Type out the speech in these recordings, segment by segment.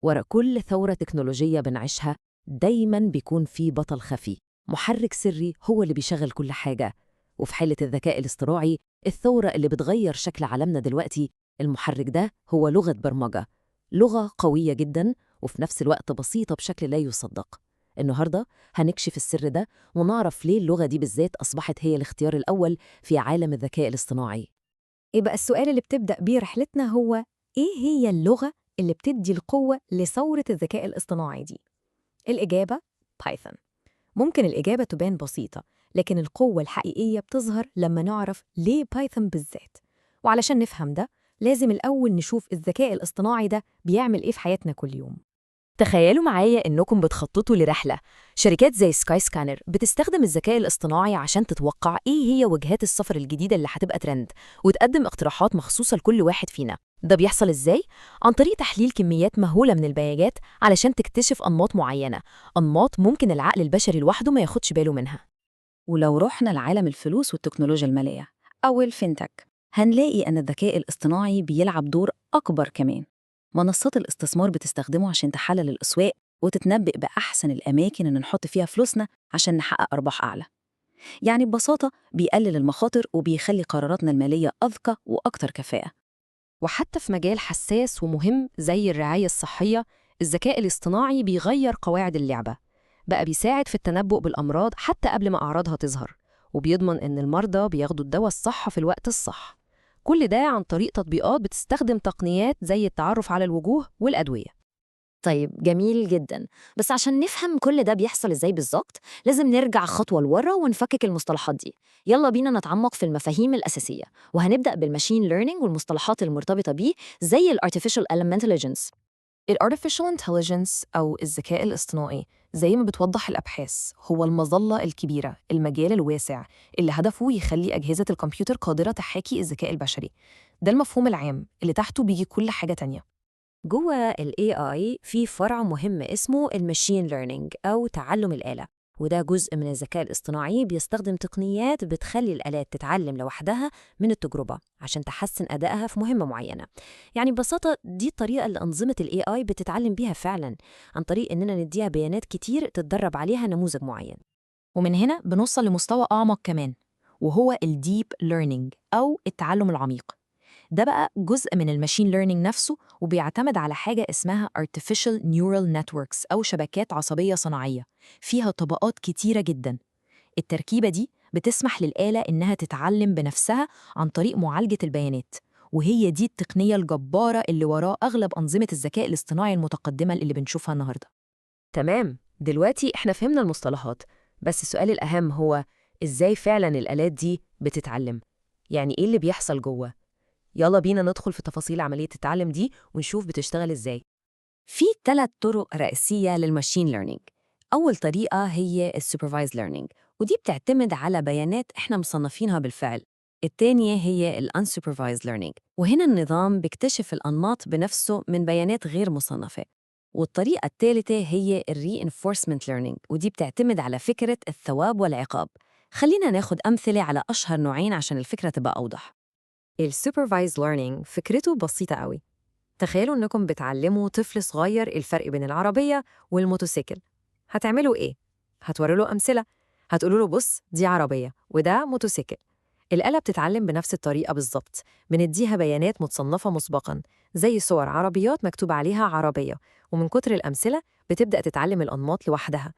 ورا كل ثورة تكنولوجية بنعيشها دايماً بيكون في بطل خفي، محرك سري هو اللي بيشغل كل حاجة. وفي حالة الذكاء الاصطناعي، الثورة اللي بتغير شكل عالمنا دلوقتي، المحرك ده هو لغة برمجة، لغة قوية جداً وفي نفس الوقت بسيطة بشكل لا يصدق. النهاردة هنكشف السر ده ونعرف ليه اللغة دي بالذات أصبحت هي الاختيار الأول في عالم الذكاء الاصطناعي. يبقى السؤال اللي بتبدأ بيه رحلتنا هو: إيه هي اللغة اللي بتدي القوة لثورة الذكاء الاصطناعي دي؟ الإجابة Python. ممكن الإجابة تبان بسيطة، لكن القوة الحقيقية بتظهر لما نعرف ليه Python بالذات. وعلشان نفهم ده، لازم الأول نشوف الذكاء الاصطناعي ده بيعمل إيه في حياتنا كل يوم. تخيلوا معايا إنكم بتخططوا لرحلة. شركات زي Skyscanner بتستخدم الذكاء الاصطناعي عشان تتوقع إيه هي وجهات السفر الجديدة اللي هتبقى ترند، وتقدم اقتراحات مخصوصة لكل واحد فينا. ده بيحصل إزاي؟ عن طريق تحليل كميات مهولة من البيانات علشان تكتشف أنماط معينة، أنماط ممكن العقل البشري لوحده ما ياخدش باله منها. ولو رحنا لعالم الفلوس والتكنولوجيا المالية أو ال fintech، هنلاقي أن الذكاء الاصطناعي بيلعب دور أكبر كمان. منصات الاستثمار بتستخدمه عشان تحلل الأسواق وتتنبئ بأحسن الأماكن اللي نحط فيها فلوسنا عشان نحقق أرباح أعلى. يعني ببساطة بيقلل المخاطر وبيخلي قراراتنا المالية أذكى وأكتر كفاءة. وحتى في مجال حساس ومهم زي الرعاية الصحية، الذكاء الاصطناعي بيغير قواعد اللعبة. بقى بيساعد في التنبؤ بالأمراض حتى قبل ما أعراضها تظهر، وبيضمن إن المرضى بياخدوا الدواء الصح في الوقت الصح. كل ده عن طريق تطبيقات بتستخدم تقنيات زي التعرف على الوجوه والأدوية. طيب، جميل جدا، بس عشان نفهم كل ده بيحصل ازاي بالظبط، لازم نرجع خطوة لورا ونفكك المصطلحات دي. يلا بينا نتعمق في المفاهيم الأساسية، وهنبدأ بال machine learning والمصطلحات المرتبطة بيه زي ال Artificial Intelligence. ال Artificial Intelligence أو الذكاء الاصطناعي، زي ما بتوضح الأبحاث، هو المظلة الكبيرة، المجال الواسع اللي هدفه يخلي أجهزة الكمبيوتر قادرة تحاكي الذكاء البشري. ده المفهوم العام اللي تحته بيجي كل حاجة تانية. جوه ال AI في فرع مهم اسمه ال machine learning أو تعلم الآلة، وده جزء من الذكاء الاصطناعي بيستخدم تقنيات بتخلي الآلات تتعلم لوحدها من التجربة عشان تحسن أدائها في مهمة معينة. يعني ببساطة دي الطريقة اللي أنظمة ال AI بتتعلم بيها فعلا، عن طريق إننا نديها بيانات كتير تتدرب عليها نموذج معين. ومن هنا بنوصل لمستوى أعمق كمان، وهو ال deep learning أو التعلم العميق. ده بقى جزء من ال machine learning نفسه، وبيعتمد على حاجة اسمها Artificial Neural Networks أو شبكات عصبية صناعية فيها طبقات كتيرة جدا. التركيبة دي بتسمح للآلة إنها تتعلم بنفسها عن طريق معالجة البيانات، وهي دي التقنية الجبارة اللي وراء أغلب أنظمة الذكاء الاصطناعي المتقدمة اللي بنشوفها النهاردة. تمام، دلوقتي احنا فهمنا المصطلحات، بس السؤال الأهم هو: إزاي فعلا الآلات دي بتتعلم؟ يعني إيه اللي بيحصل جوه؟ يلا بينا ندخل في تفاصيل عملية التعلم دي ونشوف بتشتغل إزاي. في ثلاث طرق رئيسية لل machine learning. أول طريقة هي ال supervised learning، ودي بتعتمد على بيانات إحنا مصنفينها بالفعل. الثانية هي ال unsupervised learning، وهنا النظام بيكتشف الأنماط بنفسه من بيانات غير مصنفة. والطريقة الثالثة هي ال reinforcement learning، ودي بتعتمد على فكرة الثواب والعقاب. خلينا ناخد أمثلة على أشهر نوعين عشان الفكرة تبقى أوضح. ال supervised learning فكرته بسيطة قوي. تخيلوا إنكم بتعلموا طفل صغير الفرق بين العربية والموتوسيكل. هتعملوا إيه؟ هتوروا له أمثلة، هتقولوا له: بص، دي عربية وده موتوسيكل. الآلة بتتعلم بنفس الطريقة بالظبط. بنديها بيانات متصنفة مسبقا، زي صور عربيات مكتوب عليها عربية، ومن كتر الأمثلة بتبدأ تتعلم الأنماط لوحدها.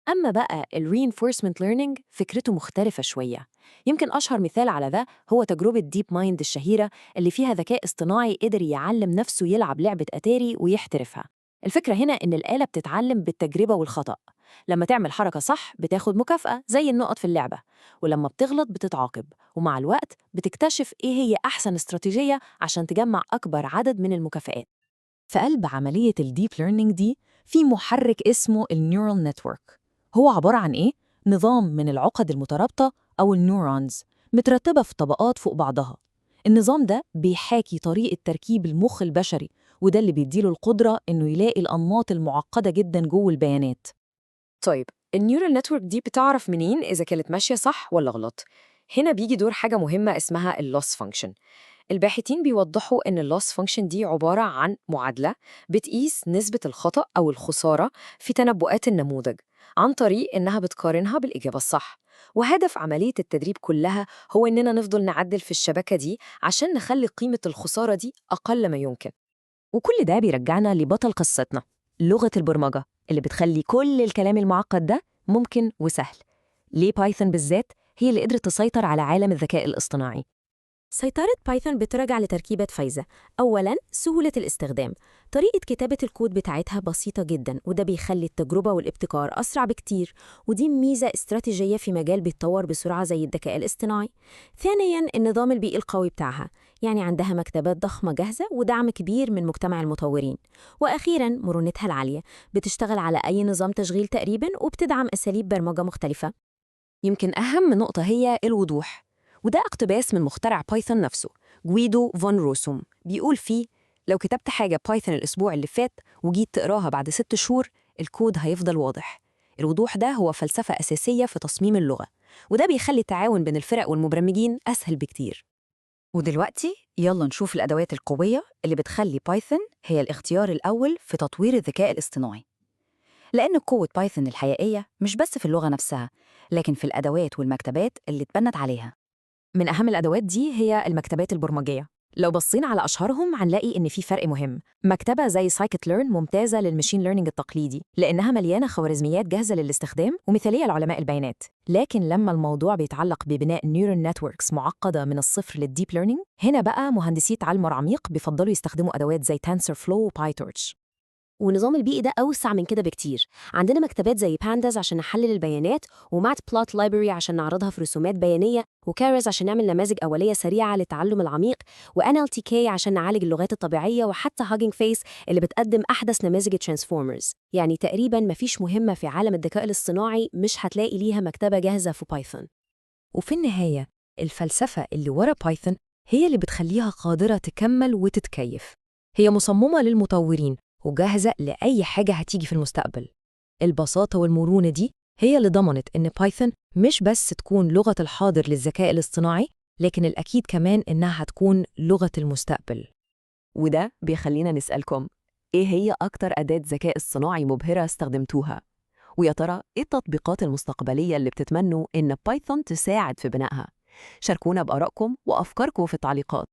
أما بقى ال reinforcement learning فكرته مختلفة شوية. يمكن أشهر مثال على ده هو تجربة DeepMind الشهيرة اللي فيها ذكاء اصطناعي قدر يعلم نفسه يلعب لعبة أتاري ويحترفها. الفكرة هنا إن الآلة بتتعلم بالتجربة والخطأ. لما تعمل حركة صح بتاخد مكافأة زي النقط في اللعبة، ولما بتغلط بتتعاقب، ومع الوقت بتكتشف إيه هي أحسن استراتيجية عشان تجمع أكبر عدد من المكافآت. في قلب عملية ال deep learning دي في محرك اسمه ال neural network. هو عبارة عن إيه؟ نظام من العقد المترابطة أو ال neurons مترتبة في طبقات فوق بعضها. النظام ده بيحاكي طريقة تركيب المخ البشري، وده اللي بيديله القدرة إنه يلاقي الأنماط المعقدة جدا جوه البيانات. طيب، ال neural network دي بتعرف منين إذا كانت ماشية صح ولا غلط؟ هنا بيجي دور حاجة مهمة اسمها ال loss function. الباحثين بيوضحوا إن ال loss function دي عبارة عن معادلة بتقيس نسبة الخطأ أو الخسارة في تنبؤات النموذج عن طريق إنها بتقارنها بالإجابة الصح. وهدف عملية التدريب كلها هو إننا نفضل نعدل في الشبكة دي عشان نخلي قيمة الخسارة دي أقل ما يمكن. وكل ده بيرجعنا لبطل قصتنا، لغة البرمجة اللي بتخلي كل الكلام المعقد ده ممكن وسهل. ليه Python بالذات هي اللي قدرت تسيطر على عالم الذكاء الاصطناعي؟ سيطرة Python بترجع لتركيبة فايزة. أولاً، سهولة الاستخدام. طريقة كتابة الكود بتاعتها بسيطة جداً، وده بيخلي التجربة والابتكار أسرع بكتير، ودي ميزة استراتيجية في مجال بيتطور بسرعة زي الذكاء الاصطناعي. ثانياً، النظام البيئي القوي بتاعها، يعني عندها مكتبات ضخمة جاهزة ودعم كبير من مجتمع المطورين. وأخيراً، مرونتها العالية، بتشتغل على أي نظام تشغيل تقريباً وبتدعم أساليب برمجة مختلفة. يمكن أهم نقطة هي الوضوح، وده اقتباس من مخترع Python نفسه جويدو فون روسوم، بيقول فيه: لو كتبت حاجة Python الأسبوع اللي فات وجيت تقراها بعد 6 شهور، الكود هيفضل واضح. الوضوح ده هو فلسفة أساسية في تصميم اللغة، وده بيخلي التعاون بين الفرق والمبرمجين أسهل بكتير. ودلوقتي يلا نشوف الأدوات القوية اللي بتخلي Python هي الاختيار الأول في تطوير الذكاء الاصطناعي. لأن قوة Python الحقيقية مش بس في اللغة نفسها، لكن في الأدوات والمكتبات اللي اتبنت عليها. من أهم الأدوات دي هي المكتبات البرمجية. لو بصينا على أشهرهم هنلاقي إن في فرق مهم. مكتبة زي scikit-learn ممتازة لل machine learning التقليدي، لأنها مليانة خوارزميات جاهزة للاستخدام ومثالية لعلماء البيانات. لكن لما الموضوع بيتعلق ببناء neural networks معقدة من الصفر لل deep learning، هنا بقى مهندسي تعلم عميق بيفضلوا يستخدموا أدوات زي TensorFlow و PyTorch. والنظام البيئي ده أوسع من كده بكتير. عندنا مكتبات زي Pandas عشان نحلل البيانات، و Matplotlib library عشان نعرضها في رسومات بيانية، و Keras عشان نعمل نماذج أولية سريعة للتعلم العميق، و NLTK عشان نعالج اللغات الطبيعية، وحتى Hugging Face اللي بتقدم أحدث نماذج Transformers. يعني تقريباً مفيش مهمة في عالم الذكاء الاصطناعي مش هتلاقي ليها مكتبة جاهزة في Python. وفي النهاية الفلسفة اللي ورا Python هي اللي بتخليها قادرة تكمل وتتكيف. هي مصممة للمطورين وجاهزة لأي حاجة هتيجي في المستقبل. البساطة والمرونة دي هي اللي ضمنت إن Python مش بس تكون لغة الحاضر للذكاء الاصطناعي، لكن الأكيد كمان إنها هتكون لغة المستقبل. وده بيخلينا نسألكم: إيه هي أكتر أداة ذكاء اصطناعي مبهرة استخدمتوها؟ ويا ترى إيه التطبيقات المستقبلية اللي بتتمنوا إن Python تساعد في بنائها؟ شاركونا بآرائكم وأفكاركم في التعليقات.